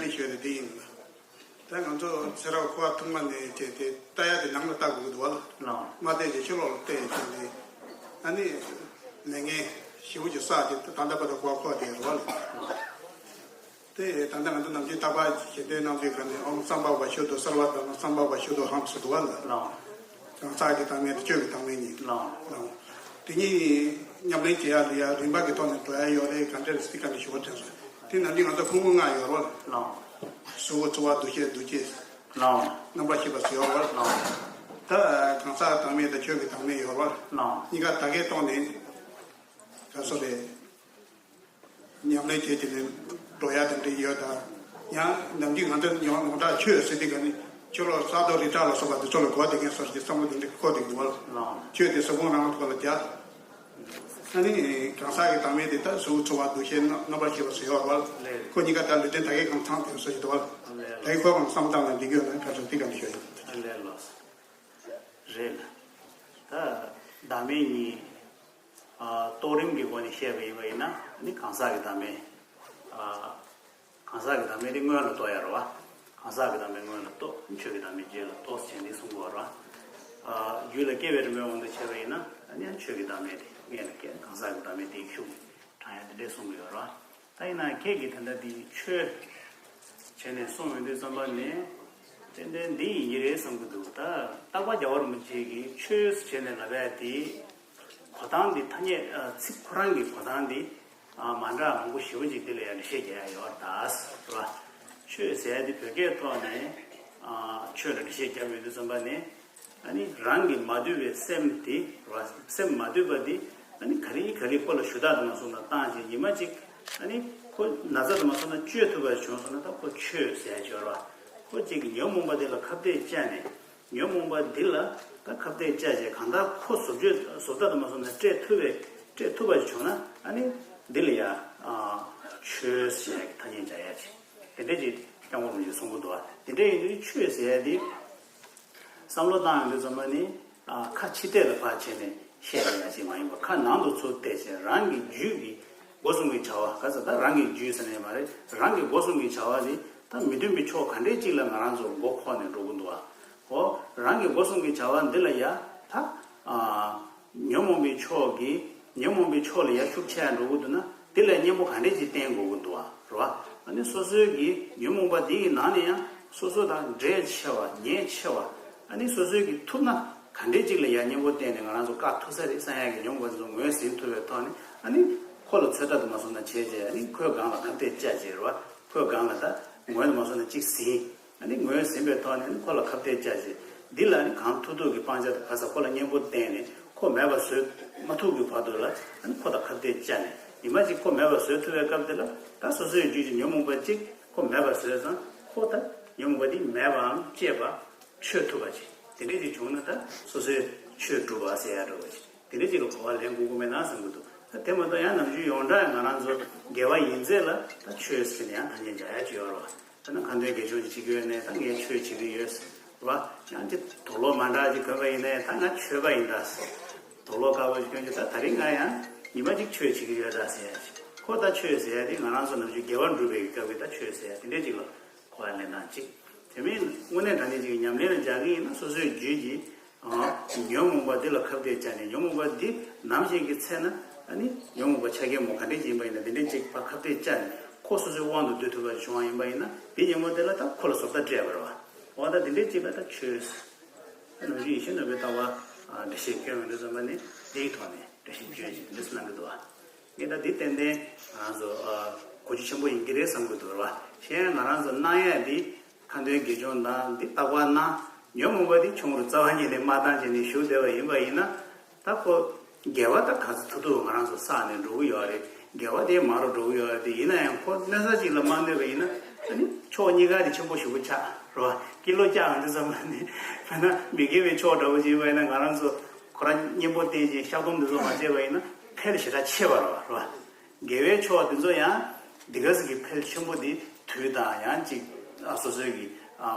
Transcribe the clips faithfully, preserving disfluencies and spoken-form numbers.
ལེགས་ཤོས་དེ་དེ་ཡིན་ལ། ད་ང་ཚོ་ཚེ་རབས་འཁོར་བ་ཐོག་མ་ནས་བྱས་ཏེ་ལྟ་ཡ་དེ་ནང་ལ་ལྟ་དགོས་ཀྱི་འདུག་བ་ལ། ལགས། མ་བལྟས་ཏེ་ཕྱི་ལོགས་ལ་བལྟས་བྱས་ཏེ། ཨ་ནི། ལས་ངན་ཞེ་པོ་ཅིག་བསགས་ཏེ་ད་ལྟ་བར་དུ་འཁོར་བ་འཁོར་བསྡད་ཡོད་རེད་བ་ལ། དེ་ད་ལྟ་ང་ཚོ་ནམ་རྒྱུན་རྟག་པར་ཞལ་འདོན་གནང་དུས་ག་ནས་ཨོཾ་སམྦྷ་ཝ་ཤུདྡྷོ་སརྦ་དྷརྨ་སམྦྷ་ཝ་ཤུདྡྷོ་ཧཾ་ཟེར་འདུག་བ་ལ། ལགས། གང་ཟག་གི་བདག་མེད་དང་ཆོས་ཀྱི་བདག་མེད་གཉིས། ལགས། ལགས། དེ་གཉིས་ཉམས་ལེན་བྱེད་ཡ་ལ་ཡ་རིམ་པ་གི་ཐོག་ནས་འགྲོ་ཡ་ཡོད་རེད། ག་འདྲ་རེད་ཟེར་དེ་ག་འདྲ་ཞུ་བ་དྲན་སོང་། དེ་ནམ་རྒྱུན་ང་ཚོ་ཕུང་པོ་ལྔ་ཡོད་རེད་བ་ལ། ལགས། གཟུགས་པོ་ཚོར་བ་འདུ་ཤེས་འདུ་བྱེད། ལགས། རྣམ་པར་ཤེས་པ་ཟེར་ཡོད་རེད་བ་ལ། ལགས། ད་གང་ཟག་བདག་མེད་དང་ཆོས་ཀྱི་བདག་མེད་ཡོད་རེད་བ་ལ། ལགས། གཉིས་ཀ་དག་གེ་སྟོང་ནས་ག་སོ་རེད། ཉམས་ལེན་བྱེད་ཀྱི་ནི་འགྲོ་ཡ་དང་འདྲེས་ཡོད་དང་། ཡང་ནམ་རྒྱུན་ང་ཚོ་ཡང་ཡོངས་གྲགས་ཆོས་ཟེར་དུས་ག་ནི་ཕྱི་ལོགས་ས་རྡོ་རི་བྲག་ལ་སོགས་པ་འདི་ཚོ་ལ་གོ་བསྡད་མཁན་སོགས་ཀྱི་བསམ་བློ་དེ་འདྲ་འཁོར་བསྡད་འདུག་བ། ལགས། ཆོས་དེ་གཟུགས་ཕུང་རང་ལ་ཐོག་ལ་རྒྱག་ཨ་ནི་གང་ཟག་གི་བདག་མེད་དེ་ད་གཟུགས་ཚོར་བ་འདུ་ཤེས་རྣམ་པར་ཤེས་པ་ཟེར་ཡོད་བ། ལགས། ཁོ་གཉིས་ཀ་ད་ལུས་རྟེན་དག་གི་གང་ཚང་དེ་ཚོ་ཞིག་འདུག་བ། ལགས། ད་གི་ཁོ་གང་བསམ་སྟངས་ལ་འདི་གྱོད་ན་ག་ཚོད་འདི་ག་འདི་ཤོད་ཡོད། ལགས་ལགས། རེད་ལ། ད་བདག་མེད་གཉིས། ཨ། རྟོགས་རིམ་གྱི་སྒོ་ནས་བཤད་པ་ཡིན་པ་ཡིན་ན་ནི་གང་ཟག་གི་བདག་མེད། ཨ། གང་ཟག་གི་བདག་མེད་དེ་སྔོན་ལ་རྟོགས་ཡ་རེད་བ། གང་ཟག་གི་བདག་མེད་སྔོན་ལ་རྟོགས། ཆོས་ཀྱི་བདག་མེད་རྗེས་ལ་རྟོགས་ཟེར་འདི་གསུང་གི་ཡོད་རེད་བ། ཨ། རྒྱུད་ལ་སྐྱེ་བའི་རིམ་པའི་དབང་དུ་བྱས་པ་ཡིན་ན་ཨ་ནི་ཡང་ཆོས་ཀྱི་བདག་མེད་དེ་སྔོན་ལ་སྐྱེ། གང་ཟག་གི་བདག་མེད་དེ་ཤུགས་དྲང་ཡ་དེ་འདྲས་གསུང་གི་ཡོད་རེད་བ། ད་ཡིན་ན་ཁྱེད་ཀྱིས་ད་ལྟ་འདི་ཆོས་བྱས་ནས་གསུངས་ཡོང་དུས་ཙམ་པ་ནས་ཏན་ཏན་འདི་ཡིན་གྱི་རེད་བསམ་གྱི་འདུག་ད་རྟག་པ་རྒྱལ་བ་རིན་པོ་ཆེ་གིས་ཆོས་བྱས་ནས་ལབ་ཡ་དེ་གོ་སྟངས་འདི་ཐ་སྙད། ཨ། ཚིག་ཁོ་རང་གི་གོ་སྟངས་འདི། ཨ། མ་འདྲ་མང་པོ་ཞེ་པོ་ཅིག་འདི་ལ་ཡང་འགྲེལ་བཤད་རྒྱག་ཡ་ཡོད་རེད་ད། རེད་བ། ཆོས་ཟེར་ཡ་འདི་བོད་སྐད་ཐོག་ནས། ཨ། ཆོས་ལ་འགྲེལ་བཤད་རྒྱབ་ཡོང་དུས་ཙམ་པ་ནས། ཨ་ནི་རང་གི་མ་འདུས་པའི་སེམས་དེ་རེད་བ། སེམས་མ་འདུས་པ་དེ་ཨ་ནི་ག་རེ་ག་རེ་ཁོ་ལ་ཞུ་དག་དུ་མ་སོང་ན་བཏང་ཞིང་ཉི་མ་གཅིག་ཨ་ནི་ཁོ་ན་ཚ་དུ་མ་སོང་ན་བཅོས་ཐུབ་པ་བྱུང་སོང་ན་ད་ཁོ་ཆོས་ཟེར་ཡ་ཅིག་ཡོད་རེད་བ། ཁོ་གཅིག་གི་ཉོན་མོངས་པ་དེ་ལ་ཁ་གཏད་བཅག་ནས་ཉོན་མོངས་པ་འདི་ལ་ད་ཁ་གཏད་བཅག་བྱས་གང་ལྟར་ཁོ་བཟོ་བཅོས་བཟོ་ལྟ་དུ་མ་སོང་ན་སྤྲད་ཐུབ་པའི་སྤྲད་ཐུབ་པ་ཞིག་བྱུང་ན་ཨ་ནི་འདི་ལ་ཡ་ཨ་ཆོས་ཟེར་ཡ་གི་ཐ་སྙད་སྦྱར་ཡ་ཅིག་དེ་འདྲས་ཅིག་སྐྱབས་མགོན་རིན་པོ་ཆེས་གསུང་གི་འདུག་བ། དེ་འདྲས་ཡིན་དུས་ཆོས་ཟེར་ཡ་འདི་བསམ་བློ་བཏང་ཡོང་དུས་ཙམ་པ་ནི་ཨ་ཁ་ཕྱི་བལྟས་ལ་ཕར་བྱས་ནས་བཤད་ཡ་ཅིག་མ་ཡིན་པར་ཁ་ནང་དུ་ཚུར་བལྟས་བྱས་རང་གི་རྒྱུད་ཀྱི་སྒོ་གསུམ་གྱི་བྱ་བ། ག་ཚོད་ད་རང་གི་རྒྱུད་ཟེར་ནས་མ་རེད། རང་གི་སྒོ་གསུམ་གྱི་བྱ་བ་འདི་ད་མི་མཐུན་པའི་ཕྱོགས་ག་འདྲས་ཅིག་ལ་ང་རང་ཚོ་མགོ་འཁོར་ནས་འགྲོ་གི་འདུག་བ། འོ། རང་གི་སྒོ་གསུམ་གྱི་བྱ་བ་འདི་ལ་ཡ་ད། ཨ། ཉོན་མོངས་པའི་ཕྱོགས་ཀྱི་ཉོན་མོངས་པའི་ཕྱོགས་ལ་ཡ་ཤུགས་ཆེ་ཡ་འགྲོ་གི་འདུག་ན་དེ་ལ་གཉེན་པོ་ག་འདྲས་ཅིག་བསྟེན་དགོས་ཀྱི་འདུག་བ། རེད་བ། ཨ་ནི་སོ་སོའི་གི་ཉོན་མོངས་པ་འདི་ཡི་ནང་ནས་ཡང་སོ་སོ་དང་འབྲེལ་ཆེ་བ་ཉེ་ཆེ་བ། ཨ་ནི་སོ་སོའི་གི་ཐུབ་ན་ག་འདྲས་ཅིག་ལ་ཡ་གཉེན་པོ་བསྟེན་ནས་ང་རང་ཚོ་བཀག་ཐུབ་ས་རེད་བསམ་ཡ་གི་ཉོན་མོངས་པ་ཚོ་ངོས་ཟིན་ཐུབ་པའི་ཐོག་ནས་ཨ་ནི་ཁོ་ལ་ཚོད་ལྟ་དུ་མ་སོང་ན་བྱས་རྗེས་ཨ་ནི་ཁོའི་སྒང་ལ་ཁ་གཏད་བཅག་རྗེས་རེད་བ། ཁོའི་སྒང་ལ་ད་ངོས་དུ་མ་སོང་ན་གཅིག་ཟིན། ཨ་ནི་ངོས་ཟིན་པའི་ཐོག་ནས་ཁོ་ལ་ཁ་གཏད་བཅག་བྱས། འདི་ལ་ནི་གང་ཐུབ་ཐུབ་ཀྱི་སྤང་བྱ་དང་ག་ས་ཁོ་ལ་གཉེན་པོ་བསྟེན་ནས་ཁོ་མེད་པ་བཟོས་མ་ཐུབ་ཀྱི་བར་དུ་ལ་ཨ་ནི་ཁོ་དང་ཁ་གཏད་བཅག་ནས་ཉི་མ་གཅིག་ཁོ་མེད་པ་བཟོས་ཐུབ་པའི་སྐབས་དེ་ལ་ད་སོ་སོའི་རྒྱུད་ཀྱི་ཉོན་མོངས་པ་གཅིག་ཁོ་མེད་པ་བཟོས་ཙང་ཁོ་ད་ཉོན་མོངས་པ་འདི་མེད་པའམ་བཅད་པ་ཆོད་ཐུབ་པ་ཅིག་དེ་འདྲས་ཅིག་བྱུང་ན་ད་སོ་སོའི་ཆོས་གྲུབ་པ་ཟེར་ཡ་འདྲ་བ་ཅིག་དེ་འདྲས་ཅིག་ལ་གོ་བ་ལེན་དགོས་ཀྱི་མེད་ན་བསམ་གྱི་འདུག་ད་དེ་མ་གཏོགས་ཡང་ནམ་རྒྱུན་ཡོངས་གྲགས་ང་རང་ཚོ་དགེ་བ་ཡིན་ཚད་ལ་ད་ཆོས་ཟེར་ནས་ཡང་ཐ་སྙད་སྦྱར་ཡ་ཅིག་ཡོད་རེད་བ། ད་ནི་ཁ་འདོན་དགེ་སྦྱོར་ཅིག་བྱེད་ཀྱི་ཡོད་ནའི་ད་ངས་ཆོས་བྱེད་ཀྱི་ཡོད་ཟེར་བ། ཡང་ཅིག་དུག་ལོག་མ་འདྲ་ཅིག་གོན་པ་ཡིན་ནའི་ད་ང་ཆོས་པ་ཡིན་ད་ཟེར། དུག་ལོག་དཀར་པོ་ཅིག་གྱོན་ཅིག་ད་ད་རིང་ང་ཡང་ཉི་མ་ཅིག་ཆོས་བྱེད་ཀྱི་ཡོད་ད་ཟེར་ཡ་ཅིག་ཁོ་ད་ཆོས་ཟེར་ཡ་དེ་ང་རང་ཚོ་ནམ་རྒྱུན་དགེ་བ་སྒྲུབ་པའི་སྐབས་ཀྱི་ད་ཆོས་ཟེར་ཡ་དེ་འདྲས་ཅིག་ལ་གོ་བ་ལེན་སྟངས་ཅིག་དེ་མིན་དངོས་གནས་དྲང་གནས་ཅིག་ཉམས་ལེན་ལ་སྦྱར་གྱི་ཡིན་ན་སོ་སོའི་རྒྱུད་ཀྱི་ཨ། ཉོན་མོངས་པ་འདི་ལ་ཁ་གཏད་བཅག་ནས་ཉོན་མོངས་པ་འདི་ནམ་ཞིག་གི་ཚེ་ན་ཨ་ནི་ཉོན་མོངས་པ་ཆ་རྐྱེན་མོ་ག་འདྲས་ཅིག་ཡིན་པ་ཡིན་ན་དེ་འདྲས་ཅིག་ཕར་ཁ་གཏད་བཅག་ནས་ཁོ་སོ་སོའི་དབང་དུ་བསྡུ་ཐུབ་པ་བྱུང་བ་ཡིན་པ་ཡིན་ན་དེ་ཉོན་མོངས་དེ་ལ་ད་ཁོ་ལ་བཟོ་ལྟ་སྤྲད་པ་རེད་བ། འོ་ད་དེ་འདྲས་ཅིག་ལ་ད་ཆོས་ཟེར། ནམ་རྒྱུན་ཡིད་བཞིན་ནོར་བུའི་ལྟ་བ་འགྲེལ་བཤད་སྐྱོན་མི་འདུག་བསམ་པ་ནི་དེའི་ཐོག་ནས་འགྲེལ་བཤད་སྐྱོན་ཅིག་འདུག་གནང་གི་འདུག་བ། ངས་ད་འདི་ཏན་ཏན་ང་རང་ཚོ་གོ་རྒྱུ་ཆེན་པོ་ཡིན་གྱི་རེད་བསམ་གྱི་འདུག་རེད་བ། གཞན་ང་རང་ཚོ་གནང་ཡས་འདི་ཁ་འདོན་དགེ་སྦྱོར་དང་འདི་རྟག་པར་གནང་། ཉོན་མོངས་པ་འདི་ཆུང་རུ་རྩ་བ་ཉིད་ནས་མ་བཏང་བྱས་ནས་བཞུགས་བསྡད་པ་ཡིན་པ་ཡིན་ན། ད་ཁོ་དགེ་བ་ད་ག་ཚོད་ཐུབ་ཐུབ་ང་རང་ཚོ་བསགས་ནས་འགྲོ་གི་ཡོད་རེད། དགེ་བ་དེ་མང་རུ་འགྲོ་གི་ཡོད་རེད། དེ་ཡིན་ན་ཡང་ཁོ་གནོད་ས་གཅིག་ལ་མ་གནོད་པ་ཡིན་ན་ཨ་ནི་ཕྱོགས་གཉིས་ཀ་དེ་ཆེན་པོ་ཞེ་པོ་ཆགས་རེད་བ། ཀི་ལོ་བཅག་འོང་དུས་ཙམ་པ་ནི་དཔེར་ན་མི་དགེ་བའི་ཕྱོགས་འདྲ་པོ་ཅིག་ཡིན་པ་ཡིན་ན་ང་རང་ཚོ་ཁོ་རང་གཉེན་པོ་བསྟེན་ཅིང་བཤགས་སྡོམ་འདི་ཚོ་མ་བྱས་པ་ཡིན་ན་འཕེལ་ཞེ་དྲག་ཆེ་བ་རེད་བ། དགེ་བའི་ཕྱོགས་དེ་ཚོ་ཡང་འདི་ག་ཟིག་གི་འཕེལ་ཆེན་པོ་དེ་དུས་དང་ཡང་ཅིག་ཨ་སོ་སོའི་གི་ཨ་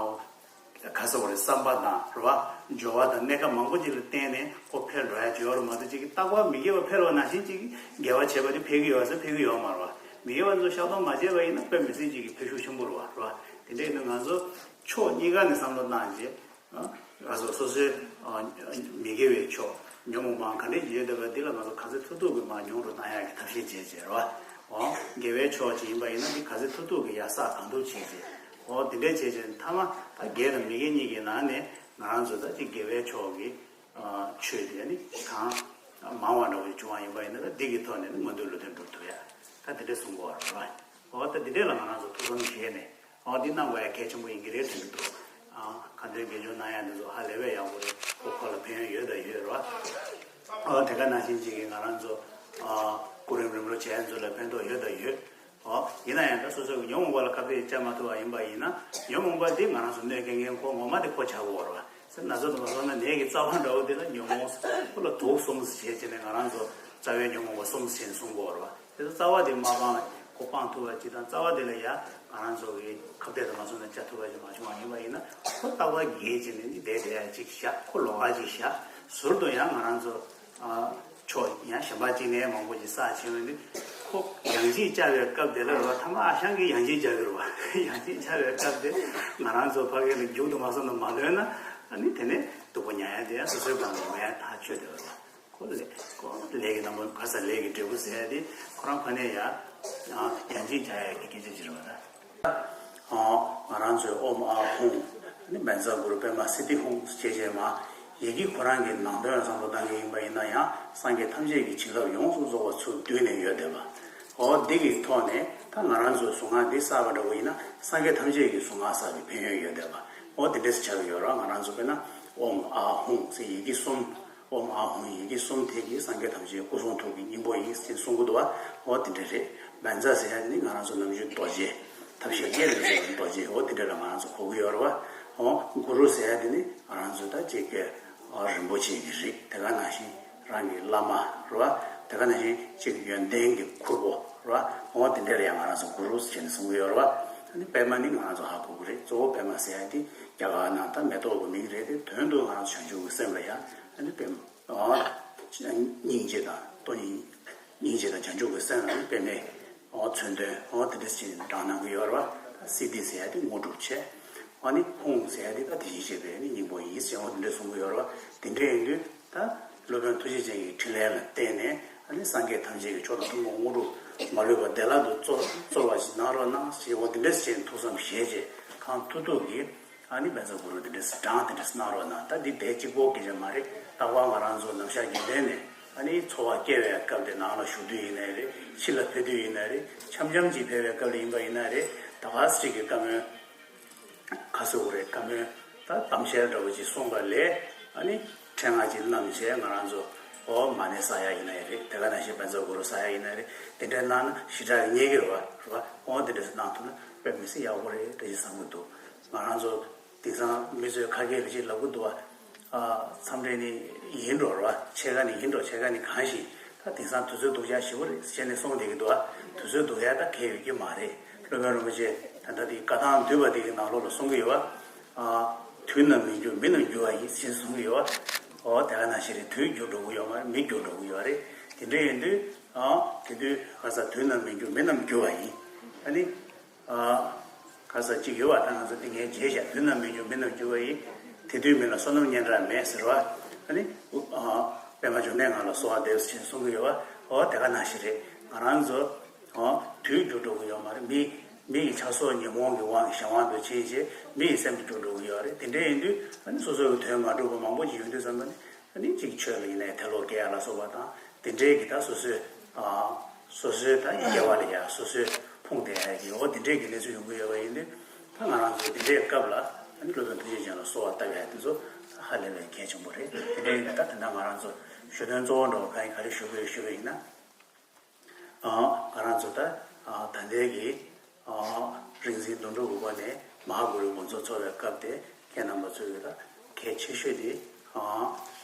ག་ཟེར་བ་རེད། བསམ་པ་དང་རེད་བ། སྦྱོར་བ་དང་གནས་སྐབས་མང་པོ་ཅིག་ལ་བརྟེན་ནས་ཁོ་འཕེལ་འགྲོ་ཡ་ཅིག་ཡོད་རེད་མ་གཏོགས་ཅིག་གི་རྟག་པར་མི་དགེ་བ་འཕེལ་བ་ནང་བཞིན་ཅིག་དགེ་བ་བྱས་པ་དེ་འཕེལ་གི་ཡོད་ཟེར་འཕེལ་གི་ཡོད་མ་རེད་བ། མི་དགེ་བ་ཚོ་བཤགས་སྡོམ་མ་བྱས་པ་ཡིན་ན་དཔེ་མི་སྲིད་ཅིག་གི་འཕེལ་ཤུགས་ཆེན་པོ་རེད་བ། རེད་བ། འདི་ནི་ང་ཚོ་ཕྱོགས་གཉིས་ཀ་ནས་བསམ་བློ་བཏང་རྗེས། ང་ཚོ་སོ་སོའི་མི་དགེ་བའི་ཕྱོགས་ཉོན་མོངས་པའང་ག་འདྲས་ཡོད་བསྡད་པ་འདི་ལ་ང་ཚོ་ག་ཚོད་ཐུབ་ཐུབ་ཀྱིས་མར་ཉུང་རུ་བཏང་ཡག་གི་ཐབས་ཤེས་བྱས་བྱས་རེད་བ། འོ་དགེ་བའི་ཕྱོགས་ཅིག་ཡིན་པ་ཡིན་ན་འདི་ག་ཚོད་ཐུབ་ཐུབ་ཀྱིས་ཡར་བསགས་གང་ཐུབ་བྱས་བྱས། འོ་དེ་འདྲས་བྱས་བྱས་མཐའ་མ་ད་དགེ་དང་མི་དགེ་གཉིས་ཀྱི་ནང་ནས་ང་རང་ཚོ་ད་ཅིག་དགེ་བའི་ཕྱོགས་ཀྱི་ཆོས་དེ་ནི་གང་མང་བ་འདྲ་བོ་ཞིག་བྱུང་བ་ཡིན་པ་ཡིན་ན་ད་འདི་གི་ཐོག་ནས་ནི་མངོན་མཐོའི་ལུང་བསྟན་འགྲུབ་ཐུབ་ཡ། ད་དེ་འདྲས་གསུང་གི་ཡོད་རེད་བ། འོ་ད་འདི་འདྲས་ལ་ང་རང་ཚོ་ཐུགས་བསམ་བཞེས་ནས། ཨ་འདི་གནང་དགོས་ཡ་གལ་ཆེན་པོ་ཡིན་གྱི་རེད་དྲན་གྱི་འདུག་ཨ་ཁ་འདོན་དགེ་སྦྱོར་གནང་ཡ་འདི་ཚོ་ཧ་ལས་པའི་ཡག་པོ་རེད། ཁོ་ཁོ་ལ་ཕན་ཡོན་ཡོད་དང་ཡོད་རེད་བ། ཨ་དེ་ག་ནང་བཞིན་ཅིག་གིས་ང་རང་ཚོ་ཨ་སྐུ་རིམ་རིམ་གྲོ་བྱས་ཚོ་ལ་ཕན་ཐོགས་ཡོད་དང་ཡོད། ཨོ་ཡིན་ན་ཡང་ད་སོ་སོ་གི་ཉོན་མོངས་པ་ལ་ཁ་གཏད་བཅག་མ་ཐུབ་པ་ཡིན་པ་ཡིན་ན་ཉོན་མོངས་པ་འདི་ང་རང་ཚོ་གནོད་སྐྱེལ་མཁན་ཁོ་ངོ་མ་དེ་ཁོ་ཆགས་ཀྱི་ཡོད་རེད་བ། ཟེར་ན་ཚོད་དུ་མ་སོང་ན་ནད་ཀྱི་རྩ་བ་འདྲ་བོ་དེ་ལ་ཉོན་མོངས་ཁོ་ལ་དུག་གསུམ་ཟེར་བྱས་བྱས་ནས་ང་རང་ཚོ་རྩ་བའི་ཉོན་མོངས་པ་གསུམ་ཟེར་གསུང་གི་ཡོད་རེད་བ། དེ་ཚོ་རྩ་བ་དེ་མ་སྤངས་ཁོ་སྤང་ཐུབ་པ་ཅིག་དང་རྩ་བ་དེ་ལ་ཡ་ང་རང་ཚོ་གི་ཁ་གཏད་དུ་མ་སོང་ན་བཅག་ཐུབ་པ་ཅིག་མ་བྱུང་བ་ཡིན་པ་ཡིན་ན་ཁོ་རྟག་པར་རྒས་བྱས་ནས་ནི་བསྡད་བསྡད་ཡ་ཅིག་བཞག་ཁོ་ལོགས་ཀ་ཅིག་བཞག་ཟུར་དུ་ཡང་ང་རང་ཚོ་ཨ་ཕྱོགས་ཡང་གཞན་པ་ཅིག་ནས་མང་པོ་ཅིག་བསགས་བྱས་ཡོང་དུས་ཁོ་ཡང་ཅིག་བཅག་པའི་སྐབས་དེ་ལ་རོ་ཐ་མ་ཨ་ཞང་གིས་ཡང་ཅིག་བཅག་གི་རོ། ཡང་ཅིག་བཅག་པའི་སྐབས་དེ་ང་རང་ཚོ་ཕ་གི་ལ་མཇུག་ཏུ་མ་སོང་ན་མ་ལོན་ན་ཨ་ནི་དེ་ནས་སྡུག་པོ་མྱངས་ཡ་དེ་ཡང་སོ་སོའི་སྒང་ལ་ཡོང་ཡ་ཐག་ཆོད་དེ་རོ། ཁོ་ལས་ཁོ་ལས་ཀྱི་རྣམ་པ་ག་ས་ལས་ཀྱི་འབྲས་བུ་ཟེར་ཡ་དེ་ཁོ་རང་ཕ་ནས་ཡ་ཡང་ཅིག་བཅག་ཡ་གི་སྐད་ཆ་ཅིག་རེད་བ་ད། ང་རང་ཚོའི་ཨོཾ་ཨཱཿཧཱུྃ་ནི་བཛྲ་གུ་རུ་པདྨ་སིདྡྷི་ཧཱུྃ་ཞེས་བྱས་མ་ཡི་གེ་ཁོ་རང་གི་ནང་དོན་བསམ་བློ་བཏང་གི་ཡིན་པ་ཡིན་ན་ཡང་སངས་རྒྱས་ཐམས་ཅད་ཀྱི་བྱིན་རླབས་ཡོངས་སུ་རྫོགས་པ་ཚུར་བསྡུས་ནས་ཡོད་བསྡད་པ། འོ་འདི་གི་ཐོག་ནས་ད་ང་རང་ཚོའི་གཟུངས་སྔགས་འདི་བསགས་པ་འདྲ་བོ་ཡིན་ན་སངས་རྒྱས་ཐམས་ཅད་ཀྱི་གཟུངས་སྔགས་བསགས་པའི་ཕན་ཡོན་ཡོད་བསྡད་པ། འོ་དེ་འདྲས་སུ་ཆགས་ཀྱི་ཡོད་རེད། ང་རང་ཚོ་དཔེར་ན་ཨོཾ་ཨཱཿཧཱུྃ་ཟེར་ཡི་གེ་གསུམ། ཨོཾ་ཨཱཿཧཱུྃ་ཡི་གེ་གསུམ་དེ་གིས་སངས་རྒྱས་ཐམས་ཅད་སྐུ་གསུང་ཐུགས་ཀྱི་སྙིང་པོ་ཡིན་ཟེར་གསུང་གི་འདུག་བ། འོ་དེ་འདྲ་རེད། བཛྲ་ཟེར་ཡ་ནི་ང་རང་ཚོ་ནམ་རྒྱུན་རྡོ་རྗེ་ཐབས་ཤེས་རྒྱན་ལ་བྱས་པའི་རྡོ་རྗེ་འོ་དེ་འདྲ་ལ་ང་རང་ཚོ་གོ་གི་ཡོད་རེད་བ། འོ་གུ་རུ་ཟེར་ཡ་དེ་ནི་ང་རང་ཚོ་ད་ཅིག་གི་རིན་པོ་ཆེ་གི་རིགས་དེ་ག་ནང་བཞིན་རང་གི་བླ་མ་རེད་བ། དེ་ག་ནང་བཞིན་ཅིག་ཡོན་ཏན་གྱི་ཁུར་པོ་རེད་བ། འོ་དེ་འདྲ་ལ་ཡང་ང་རང་ཚོ་གུ་རུ་ཟེར་ནས་གསུང་གི་ཡོད་རེད་བ། ཨ་ནི་པདྨ་ནི་ང་རང་ཚོ་ཧ་གོ་གི་རེད། གཙོ་བོ་པདྨ་ཟེར་ཡ་དེ་རྒྱ་གར་ནང་ད་མེ་ཏོག་གི་མིང་རེད་དེ་དོན་དུ་ང་རང་ཚོ་བྱང་ཆུབ་ཀྱི་སེམས་ལ་ཡང་ཨ་ནི་པདྨ། སྙིང་རྗེ་དང་སྟོང་ཉིད། སྙིང་རྗེ་དང་བྱང་ཆུབ་ཀྱི་སེམས་ལ་ནི་པདྨའི་མཚོན་དོན་འོ་དེ་འདྲ་ཞིག་བགྲང་གནང་གི་ཡོད་རེད་བ། སིདྡྷི་ཟེར་ཡ་དེ་དངོས་གྲུབ་ཆེ། ཨ་ནི་ཧཱུྃ་ཟེར་ཡ་དེ་ད་དེ་བཞིན་གཤེགས་པའི་ནི་སྙིང་པོ་ཡིན་ཟེར་འོ་དེ་འདྲ་གསུང་གི་ཡོད་རེད་བ། དེ་འདྲ་ཡིན་དུས་ད་སློབ་དཔོན་ཐུགས་རྗེ་ཅན་གྱི་ཕྲིན་ལས་ལ་བརྟེན་ནས་ཨ་ནི་སངས་རྒྱས་ཐམས་ཅད་ཀྱི་མཆོག་དང་ཐུན་མོང་དངོས་གྲུབ་མ་ལུས་པ་བདེ་བླག་ཏུ་སྩོལ་སྩོལ་བ་ཞིག་གནང་རོགས་གནང་ཞེས་འོ་དེ་འདྲ་ཞིག་ཐུགས་བསམ་བཞེས་རྗེས་གང་ཐུབ་ཐུབ་ཀྱིས། ཨ་ནི་བཛྲ་གུ་རུ་དེ་འདྲས་བགྲང་དེ་འདྲས་གནང་རོགས་གནང་། ད་འདི་དེ་གཅིག་པོ་གི་རེད་མ་རེད། རྟག་པར་ང་རང་ཚོ་ནམ་ཞག་རྒྱུན་ལྡན་ནས་ཨ་ནི་འཚོ་བ་སྐྱེལ་བའི་སྐབས་དེ་ནང་ལ་བཞུགས་དུས་ཡིན་ནའི་རེད། ཕྱི་ལ་ཕེབས་དུས་ཡིན་ནའི་རེད། འཆམ་འཆམ་གྱིས་ཕེབས་པའི་སྐབས་ལ་ཡིན་པ་ཡིན་ན་རེད། ད་ག་ཟེ་གི་བཀའ་མོལ་ག་ཟེ་གོ་རེད། བཀའ་མོལ་ད་གཏམ་བཤད་འདྲ་བོ་ཅིག་གསུངས་པ་ལས་ཨ་ནི་ཕྲེང་བ་ཅིག་བསྣམས་བྱས་ང་རང་ཚོ་ཨོ་མ་ཎི་བསགས་ཡ་ཡིན་ནའི་རེད། དེ་ག་ནང་བཞིན་བཛྲ་གུ་རུ་བསགས་ཡ་ཡིན་ནའི་རེད། དེ་འདྲས་གནང་ན་ཞེ་དྲག་རྙེད་ཀྱི་རེད་བ། རེད་བ། ཨོ་དེ་འདྲས་གནང་ཐུབ་ན་དཔེ་མི་སྲིད་ཡག་པོ་རེད་དེ་ཅིག་བསམ་གྱི་འདུག་ང་རང་ཚོ་དེང་སང་མི་ཚོས་ཁ་སྐད་ལ་ཅིག་ལབ་ཀྱི་འདུག་བ། ཨ་མཚམས་རེ་ནི་ཡིན་འགྲོ་ར་བ། ཕྱེད་ཀ་ནི་ཡིན་འགྲོ་ཕྱེད་ཀ་ནི་གང་ཞིག་ད་དེང་སང་དུས་ཚོད་སྡུག་ཅག་ཞེ་པོ་རེད་ཟེར་ནས་གསུངས་བསྡད་ཀྱི་འདུག་བ། དུས་ཚོད་སྡུག་ཡ་ད་གལ་ཡོད་ཀྱི་མ་རེད། སློབ་དཔོན་རིན་པོ་ཆེ་ད་ལྟ་དེའི་བཀའ་ཐང་བསྡུས་པ་དེ་གི་ནང་ལོགས་ལ་གསུང་གི་ཡོད་བ། ཨ་དུས་རྣམས་མི་འགྱུར་མི་རྣམས་འགྱུར་བ་ཡིན་ཟེར་གསུང་གི་ཡོད་བ། ཨོ་དེ་ག་ནང་བཞིན་རེད། དུས་འགྱུར་འགྲོ་གི་ཡོད་མ་རེད། མི་འགྱུར་འགྲོ་གི་ཡོད་རེད། དེ་འདྲ་ཡིན་དུས་ཨ་དེ་དུས་ག་ས་དུས་རྣམས་མི་འགྱུར་མི་རྣམས་འགྱུར་བ་ཡིན། ཨ་ནི། ཨ་ག་ས་གཅིག་ཡོད་པ་དང་ང་ཚོ་འདི་ངས་བརྗེད་བཞག་དུས་རྣམས་མི་འགྱུར་མི་རྣམས་འགྱུར་བ་ཡིན། དེ་དུས་མི་ལ་བསོད་ནམས་སྙན་གྲགས་མེད་ཟེར་བ། ཨ་ནི་ཨ་པདྨ་འབྱུང་གནས་ང་ལ་གསོལ་བ་འདེབས་ཟེར་གསུང་གི་ཡོད་བ། འོ་དེ་ག་ནང་བཞིན་རེད། ང་རང་ཚོ་ཨ་དུས་འགྱུར་འགྲོ་གི་ཡོད་མ་རེད། མི་མི་ཡི་ཆགས་སོགས་ཉོན་མོངས་ཀྱི་དབང་གིས་གཞན་དབང་དུ་ཕྱིན་རྗེས་མི་ཡི་སེམས་འགྱུར་འགྲོ་གི་ཡོད་རེད། དེ་འདྲ་ཡིན་དུས་ཨ་ནི་སོ་སོ་གི་དོན་མ་འགྲུབ་པ་མང་པོ་ཞིག་ཡོང་དུས་ཙམ་པ་ནི། ཨ་ནི་གཅིག་ཆོས་ལ་ཡིན་ནའི་དད་ལོག་སྐྱེ་ཡ་ལ་སོགས་པ་དང་དེ་འདྲའི་གི་ད་སོ་སོའི་ཨ་སོ་སོའི་ད་དགེ་བ་ལ་ཡ་སོ་སོའི་ཕུང་བསྡད་ཡ་གི་འོ་དེ་འདྲའི་གི་གནས་ཚུལ་ཡོང་གི་ཡོད་པ་ཡིན་དུས་ད་ང་རང་ཚོའི་དེ་འདྲའི་སྐབས་ལ་ཨ་ནི་སློབ་དཔོན་ཐུགས་རྗེ་ཅན་ལ་གསོལ་བ་བཏབ་ཡ་དེ་ཚོ་ཧ་ལས་པའི་གལ་ཆེན་པོ་རེད། དེ་འདྲའི་གི་ད་ད་ལྟ་ང་རང་ཚོ་ཞུ་དོན་གཙོ་བོ་འདྲ་བོ་ག་ཡིན་ག་རེ་ཞུ་དགོས་ཞུ་བ་ཡིན་ན། ཨ་ང་རང་ཚོ་ད་ཨ་ད་ལྟའི་གི་ཨ་རིག་འཛིན་དོན་གྲུབ་ཀྱི་སྒོ་ནས་མ་ཧཱ་གུ་རུའི་དགོངས་རྫོགས་འཚོལ་བའི་སྐབས་དེ་ཁྱེད་རྣམ་པ་ཚོས་ད་གལ་ཆེ་ཤོས་དེ་ཨ་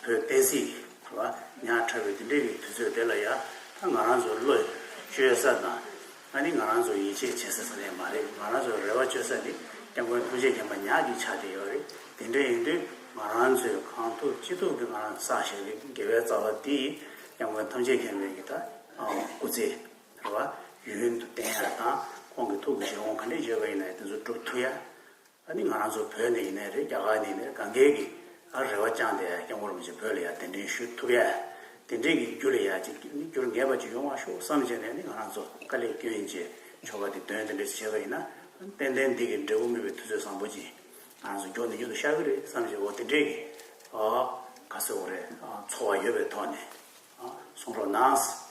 བོད་བསྟན་སྲིད་རེད་བ། ཉག་ཕྲ་བའི་དེ་འདྲའི་གི་དུས་ཚོད་དེ་ལ་ཡ་ད་ང་རང་ཚོ་བློ་བཅོལ་ས་དང་ཨ་ནི་ང་རང་ཚོ་ཡིད་ཆེས་བྱེད་ས་ས་ནས་མ་རེད། ང་རང་ཚོ་རེ་བ་བཅོལ་ས་དེ་སྐྱབས་མགོན་ཐུགས་རྗེ་མཁན་པ་ཉག་གཅིག་ཆགས་བསྡད་ཡོད་རེད། དེ་འདྲ་ཡིན་དུས་ང་རང་ཚོས་གང་ཐུབ་ཅི་ཐུབ་ཀྱིས་ང་རང་ཚོ་བསགས་བཞག་པའི་དགེ་བའི་རྩ་བ་དེ་སྐྱབས་མགོན་ཐམས་ཅད་མཁྱེན་པའི་གི་ད་སྐུ་ཚེ་རེད་བ། ཡུན་དུ་བརྟན་ཡ་དང་ཁོང་གི་ཐུགས་ཀྱི་བཞེད་དགོངས་ག་འདྲས་བརྗོད་པ་ཡིན་ན་ཡང་དེ་ཚོ་སྒྲུབ་ཐུབ་ཡ། ཨ་ནི་ང་རང་ཚོ་བོད་ནས་ཡིན་ནའི་རེད། རྒྱ་གར་ནས་ཡིན་ནའི་རེད། གང་གའི་གི་ཨ་རེ་བ་བཅངས་ཏེ་སྐྱབས་མགོན་རིན་པོ་ཆེ་བོད་ལ་ཡ་གདན་འདྲེན་ཞུ་ཐུབ་ཡ། དེ་འདྲའི་གི་རྒྱུ་ལ་ཡ་ཅིག་ནི་འགྱུར་ངེས་པ་ཅིག་ཡོང་བ་ཤོག་བསམ་བྱས་ནས་ཨ་ནི་ང་རང་ཚོ་དཀའ་ལས་སྐྱོན་བྱས་ཆོ་ག་དེ་འདོན་དེ་འདྲ་ཞིག་བྱས་པ་ཡིན་ན། ཏན་ཏན་འདི་གི་འབྲས་བུ་སྨིན་པའི་དུས་ཚོད་བཟང་པོ་ཅིག་ང་རང་ཚོ་མགྱོགས་ནས་མྱུར་དུ་ཤར་གི་རེད་བསམ་བྱས། འོ་དེ་འདྲའི་གི་ཨ་ག་ཟེར་དགོས་རེད། ཨ་ཚོར་བ་ཡོད་པའི་ཐོག་ནས་ཨ་གསུང་རོགས་གནང་།